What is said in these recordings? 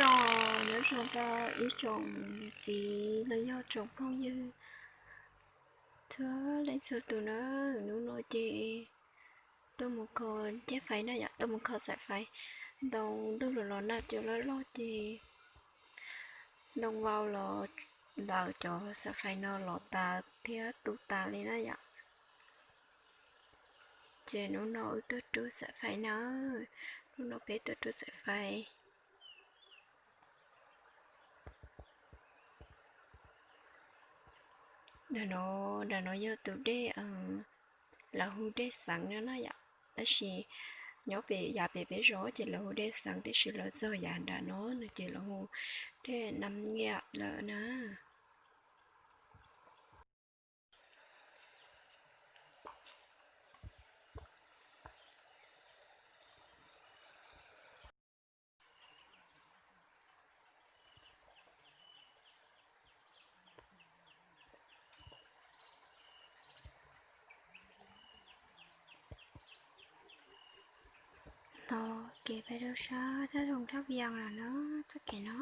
Nyob zoo rau ib tsoom niam txiv los yog tsoom phooj ywg txhua leej txhua tus na. Hnub no ces tuaj mus kho caj fais na yom, tuaj mus kho xaim fais. Ntoo ntuj los los nag cua loj loj ces ntoo vau los lawm, cov xaim fais no los tas thiab tu tas li na yom. Ces hnub no wb tuaj rub xaim fais na, hnub no peb tuaj rub xaim fais. Nram no, nram no yog tus dej, lawv hu dej xeev no na yom. Tab sis nyob pem yav pem peb zos ces lawv hu dej xeev, tiam sis lawv txog yav nram no no ces lawv hu dej Nam Nyiaj lawm na. Tog kev pais rau sab dab Loos Thaj Vias lawm na, txoj kev no.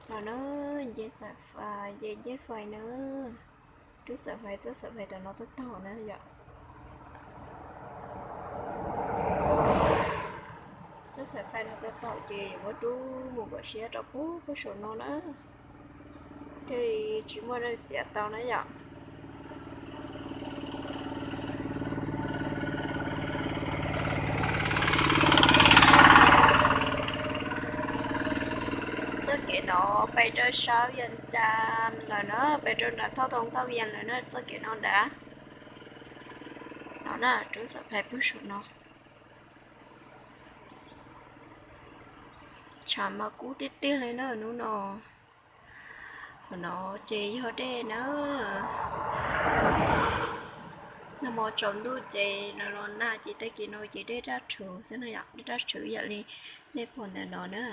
No na, nce xaim fais, nce ncej fais na. Rub xaim fais, txoj xaim fais tom no tab tom na yom. Txoj xaim fais no tab tom ces yuav muab rub mus kom siab rau pub pem saum no na, thiaj li tsis muaj neeg txiav tau na yom. Txoj kev no pais rau sab Vias Cas lawm na, pais rau nram thoj Thoob Thaj Vias lawm na, txoj kev no nrad. No na, rub xaim fais pem saum no. Tshav mas kub tiag tiag li na hnub no. Qhov no ces yog dej na. Nag hmo tsaus ntuj ces los los nag ces tag kis no ces dej daj rhuv xwb na yom, dej daj rhuv yam li nej pom ntawm no na.